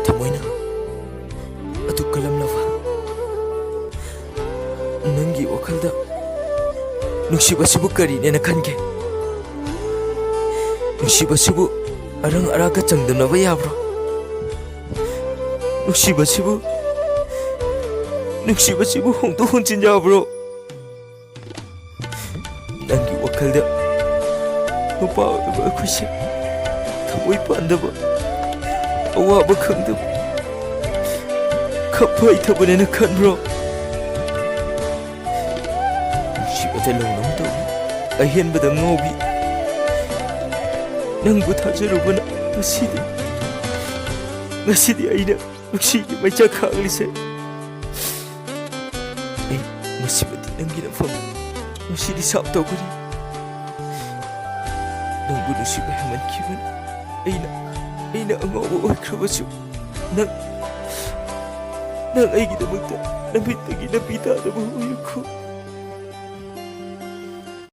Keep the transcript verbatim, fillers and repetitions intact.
ꯊꯃꯣꯏꯅ ꯑꯗꯨ ꯀꯜꯂꯝꯂꯕ? ꯅꯪꯒꯤ ꯋꯥꯈꯜꯗ ꯅꯨꯡꯁꯤꯕꯁꯤꯕꯨ ꯀꯔꯤꯅꯦꯅ ꯈꯟꯒꯦ? ꯅꯨꯡꯁꯤꯕꯁꯤꯕꯨ ꯑꯔꯪ ꯑꯔꯥꯛꯀ ꯆꯥꯡꯗꯝꯅꯕ ꯌꯥꯕ꯭ꯔꯣ? ꯅꯨꯡꯁꯤꯕꯁꯤꯕꯨ, ꯅꯨꯡꯁꯤꯕꯁꯤꯕꯨ ꯍꯣꯡꯗꯣꯛ ꯍꯣꯟꯖꯤꯟ ꯌꯥꯕ꯭ꯔꯣ? ꯅꯪꯒꯤ ꯋꯥꯈꯜꯗ ꯅꯨꯄꯥ ꯑꯣꯏꯕ ꯑꯩꯈꯣꯏꯁꯦ ꯊꯃꯣꯏ ꯄꯥꯟꯗꯕ, ꯑꯋꯥꯕ ꯈꯪꯗꯕ, ꯈꯞꯄ ꯍꯩꯇꯕꯅꯦꯅ ꯈꯟꯕ꯭ꯔꯣ? ꯅꯨꯡꯁꯤꯕꯗ ꯂꯧꯅꯝ ꯇꯧꯕꯤ, ꯑꯍꯦꯟꯕꯗ ꯉꯥꯎꯕꯤ, ꯅꯪꯕꯨ ꯊꯥꯖꯔꯨꯕꯅ ꯉꯁꯤꯗꯤ, ꯉꯁꯤꯗꯤ ꯑꯩꯅ ꯅꯨꯡꯁꯤꯒꯤ ꯃꯩꯆꯥꯛ ꯈꯥꯡꯂꯤꯁꯦ꯫ ꯑꯩ ꯉꯁꯤꯃꯗꯤ ꯅꯪꯒꯤ ꯅꯐꯝ ꯉꯁꯤꯗꯤ ꯁꯥꯞ ꯇꯧꯒꯅꯤ꯫ ꯅꯪꯕꯨ ꯅꯨꯡꯁꯤꯕ ꯍꯦꯟꯃꯟꯈꯤꯕꯅ ꯑꯩꯅ, ꯑꯩꯅ ꯑꯉꯥꯎꯕ ꯑꯣꯏꯈ꯭ꯔꯕꯁꯨ, ꯅꯪ, ꯅꯪ ꯑꯩꯒꯤꯗꯃꯛꯇ ꯅꯃꯤꯠꯇꯒꯤ ꯅꯄꯤ ꯇꯥꯗꯕ ꯑꯣꯏꯔꯛꯈꯣ꯫